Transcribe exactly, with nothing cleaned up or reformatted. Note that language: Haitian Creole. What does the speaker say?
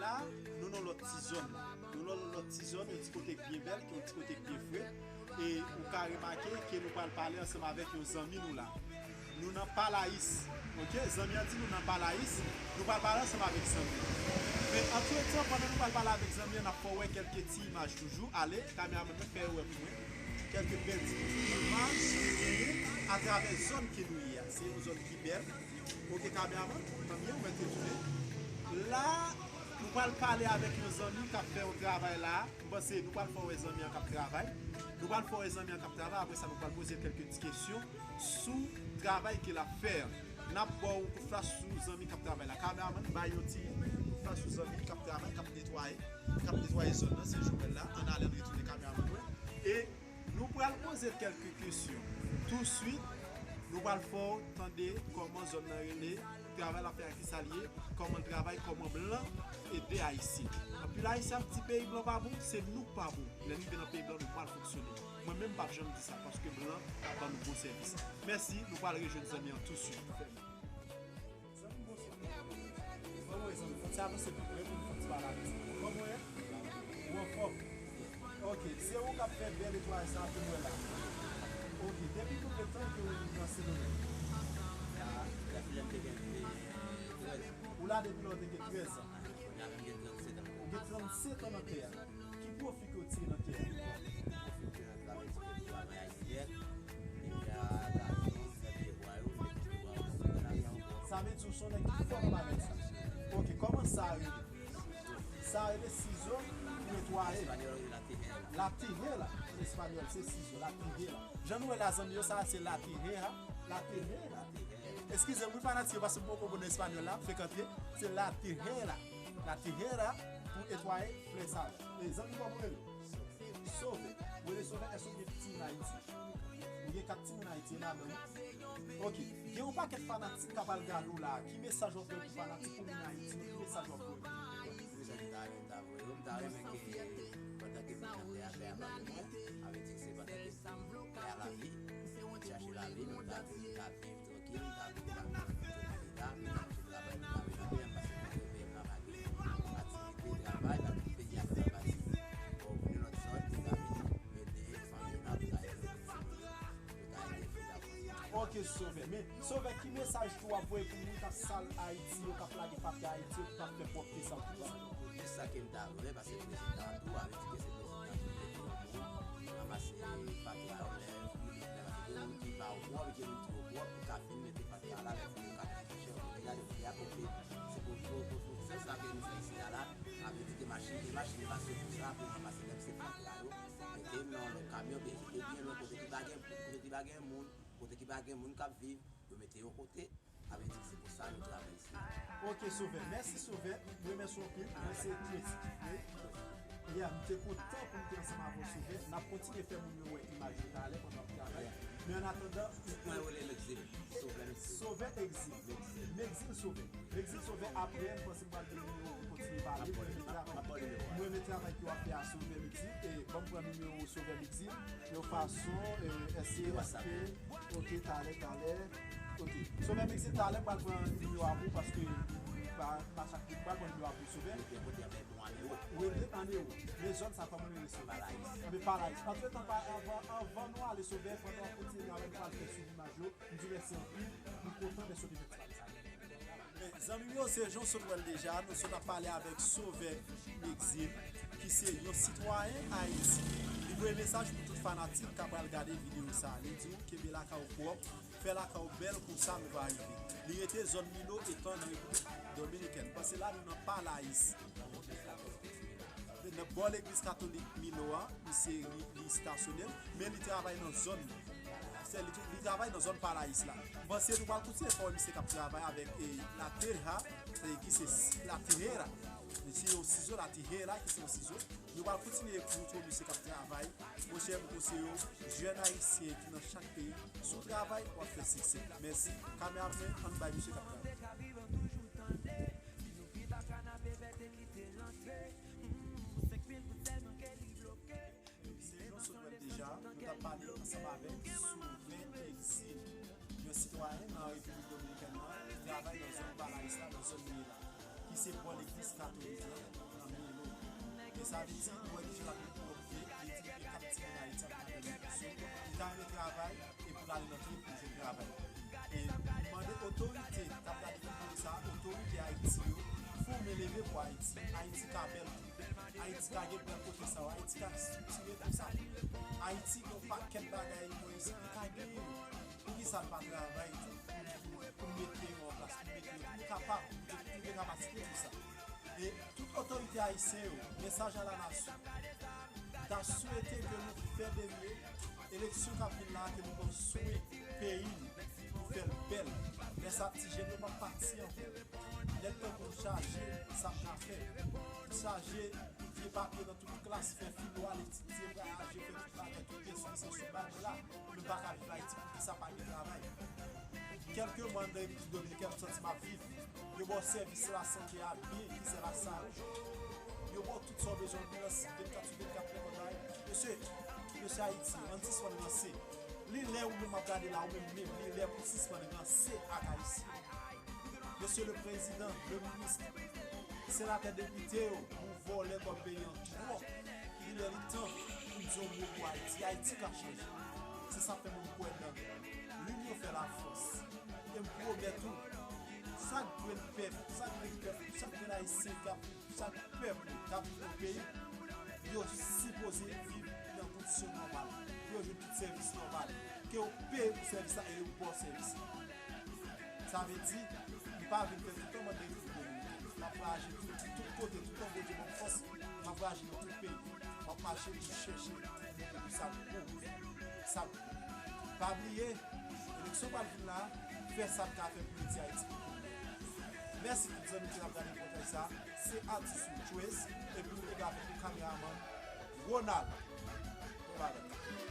La, nou nan lòt ti zòn. Nou nan lòt ti zòn, yon ti kote k byen bèl, yon ti kote k byen fre. E ou ka remake ke nou pral pale ansanm avèk yon zanmi nou la. Nou nan Palayis. Oke, zanmi an di nou nan Palayis. Nou pral pale ansanm avèk zanmi an. Men antretan, pandan nou pral pale avèk zanmi an, n ap fè w wè kèlke ti imaj toujou. Ale, kameramann mwen, fè yo wè pou mwen. Kèlke bèl ti imaj ki genyen atravè zòn ke nou ye a. Se yon zòn ki bèl. Oke, kameramann, tanbyen, ou mèt retounen. La, nou pral pale avèk yon zanmi k ap fè yon travay la. M panse nou pral fè w wè zanmi an k ap travay. Nou pral fè w wè zanmi an k ap travay. Apre sa, nou pral poze l kèlke ti kesyon sou travay ke l ap fè an. N ap ba w kout flash sou zanmi k ap travay la. Kameramann, bay yon ti kout flash sou zanmi k ap travay, k ap netwaye, k ap netwaye zòn nan. Se Joel la. Ann ale, ann retounen kameramann mwen. E nou pral poze kèlke kesyon. Touswit, nou pral fè w tande kòman zòn nan rele, travay l ap fè a kisa l ye, kòman l travay, kòman blan ede Ayisyen. Anpil Ayisyen ap di peyi blan pa bon, se nou k pa bon. Lè n rive nan peyi blan, nou pral fonksyone. Mwen menm, m p ap janm di sa, paske blan ap ban nou bon sèvis. Mèsi, nou pral rejwenn zanmi an touswit. Zanmi, bonswa. Kòman w ye, zanmi? Fò n ti avanse pi pre pou n fè ti pale avèk zanmi. Kòman w ye? Ou anfòm? Ok, se ou k ap fè bèl netwayaj sa a ke m wè la. Ok, depi konbyen tan ke w nan Sendomeng? Sa, depi lè m te gen, eh, trèz an. Ou la depi lè w te gen trèz an? Kounye a la m gen trannsèt an. Ou gen trannsèt an nan tè a. Ki pwofi ke w tire nan tè a? Pwofi ke m travay ti pe pou travay ayisyen. Epi a, gazon, fè pye bwa yo, fè pye bwa yo, fè lajan ankò. Sa vle di w se yon nèg ki fò nan bagay sa. Ok, kòman sa rele? Sa rele sizo pou netwaye. Espanyòl rele la tijera. La tijera, an espanyòl, se sizo, la tijera. Jan nou wè la, zanmi yo, sa se la tijera, la tijera. Eskize m, wi, fanatik yo, paske m poko bon nan espanyòl la, frekante, se la tijera. La tijera pou netwaye flè sa yo. E zanmi, kòman w rele? Sovè. Ou rele Sovè, èske w gen pitit Ayiti? Ou gen kat timoun Ayiti, e madanm ou? Ok. Gen yon pakèt fanatik k ap al gade w la. Ki mesaj w ap voye pou fanatik ou moun Ayiti yo? Ki mesaj w ap voye? Mesaj m ta renmen ta voye yo, m ta renmen ke pandan ke m nan tè a, tè a pa pou mwen, sa vle di ke se pandan ke m nan tè a lavi, m chache lavi, m ta di m ta viv trankil, m ta viv pa nan leta, m ta viv travay, m ta viv lavi, m pase mwen reveye m nan bagay aktivite, travay, paske peyi a travay. Bon, vin lòt zòn, pou ta vin ede fanmi m ap travay. Ok, Sovè. Men, Sovè, ki mesaj tou w ap voye pou moun k ap sal Ayiti yo, k ap lage papye Ayiti yo, ki p ap fè pwòpte sa w tou sa? Jis sa ke m ta vle, paske prezidan an tou, avè di ke se prezidan ki mete yon moun, ranmase fatra yo, lè, lè, lè, moun ki pa wòl, gen moun ki wòl, pou ka fin mete fatra la, lè fini yo ka fin chè, yo mete la, yo mete a kote. Se pou, pou, pou, pou, se sa ke nou fè isi a la, avè di ke machin, gen machin ki pase pou sa, pou ranmase lè se fatra yo, mete nan lòt kamyon, byen jete byen lwen, kote ki pa gen, kote ki pa gen moun, kote ki pa gen moun k ap viv, yo mete yo kote. Sa vle di se pou sa nou travay isi. Ok, Sovè. Mèsi, Sovè. M remèsye w anpil. Mwen se Tweti. Wi. Yeah, m te kontan pou m te ansanm avè w, Sovè. N ap kontinye fè moun yo wè imaj yo talè pandan w ap travay. Men an atandan, mwen rele Mexil. Sovè Mexil. Sovè Exil. Mexil. Mexil Sovè. Mexil Sovè, apre, m panse m pral gen nimewo pou kontinye pale. Mwen renmen travay. M ap ba w nimewo a. Mwen renmen travay ke w ap fè a, Sovè Mexil. E ban m pran nimewo Sovè Mexil. Yon fason, eh, S C S P. Ok, talè, talè. Ok. Sovè Mexil, talè m pral pran nimewo a pou ou, paske pa, pa chak moun m pral pran nimewo a pou ou, Sovè. Rete kote a, men bon, an ewo. Rete an ewo. Men zòn sa, kòman rele, Sovè? Palayis. Anben, Palayis. Antretan, pa, anvan, anvan nou ale, Sovè, pandan w ap kontinye travay, nou pral fè swiv imaj yo. M di w mèsi anpil. Nou kontan dèske w te fè ti pale sa. Men, zanmi m yo, se jan w sot wè l deja, nou sot ap pale avèk Sovè Mexil, ki se yon sitwayen Ayiti. Li voye mesaj pou tout fanatik k ap pral gade videyo sa. Li di w, kenbe lakay ou pwòp, fè lakay ou bèl, konsa nou va rive. Li rete zòn Milo, etan nan Repiblik Dominikèn. Panse la, nou nan Palayis. Nan bò legliz katolik Milo a, misye li, li estasyone, men li travay nan zòn nan. Se li, li travay nan zòn Palayis la. M panse nou pral kontinye fè wè misye k ap travay avèk, eh, la teja, eh, ki se s-, la tijera. Misye yon sizo, la tijera, ki se yon sizo. Nou pral kontinye moutre w misye k ap travay. Monchè, m konseye w, jèn ayisyen ki nan chak peyi, si w travay, w ap fè siksè. Mèsi. Kameraman, ann bay misye k ap travay. Se jan w sot wè l deja, nou t ap pale ansanm avèk Sovè Exil, yon sitwayen nan Repiblik Dominikèn nan, ki travay nan zòn Palayis la, nan zòn li ye la, ki se bò legliz katolik lan nan Milo. E sa vle di, nou wè ki jan l ap gen pwòpte, li di ke kap timoun Ayiti ap pran pèsekisyon. Li ta renmen travay, e pou l ale nan trip, li jwenn travay. E mande otorite k ap gade videyo sa, otorite Ayiti yo, fòme leve pou Ayiti. Ayiti ka bèl tou. Ayiti ka gen bèl kote sa yo. Ayiti ka estriktire tou sa. Ayiti gen yon pakèt bagay Moyiz ki ka genyen. Poukisa n pa travay tou pou, pou, pou n mete yo an plas, pou n mete yo, pou n kapab, pou n gen kapasite pou sa. E tout otorite ayisyen yo, mesaj a la nasyon. M ta swete ke nou fè demye eleksyon k ap vin la, ke nou konstwi peyi n, nou fè l bèl. Lè sa ti jèn yo p ap pati ankò. Lè tan pou n chaje sa m ka fè. Chaje vye papye nan tout klas, fè filo, al etidye, vwayaje, fè tout bagay, tout resours sou bay mwen la. Mwen pa ka viv Ayiti, poukisa pa gen travay? Kèlke mwa nan Repiblik Dominikèn, m santi m ap viv. Yo ba w sèvis lasante a byen, ki se lasa yo. Yo ba w tout sa w bezwen, anbilans vennkat sou vennkat, nenpòt bagay. Mesye, mesye Ayiti, ann sispann ranse. Li lè ou menm ap gade la, ou menm menm, li lè pou sispann ranse ak Ayisyen. Mesye le prezidan, le minis, senatè, depite yo, nou vòlè kòb peyi an twòp. Li lè li tan pou n di yon mo pou Ayiti. Ayiti ka chanje. Se sa k fè mwen m kwè nan linyon fè lafòs. E m pwomèt ou, chak grenn pèp, chak grenn pèp, chak grenn Ayisyen k ap, chak pèp k ap viv nan peyi, yo sipoze viv nan kondisyon nòmal, pou yo jwenn tout sèvis nòmal, ke yo peye pou sèvis la e yo ba w sèvis la. Sa vle di, m pa vin fè toutan mande pou dominiken. M ap vwayaje tout, tout kote, toutan Bondye ban m fòs, m ap vwayaje nan tout peyi. M ap mache pou chèche moun pou sa k bon, sa k bon. Pa bliye, eleksyon pral vin la, fè sa n ka fè pou redi Ayiti pou tout bon. Mèsi tout zanmi ki t ap gade repòtaj sa. Se atis ou, Trace, epi nou te gen avèk nou kameramann, Ronald. Bon bagay.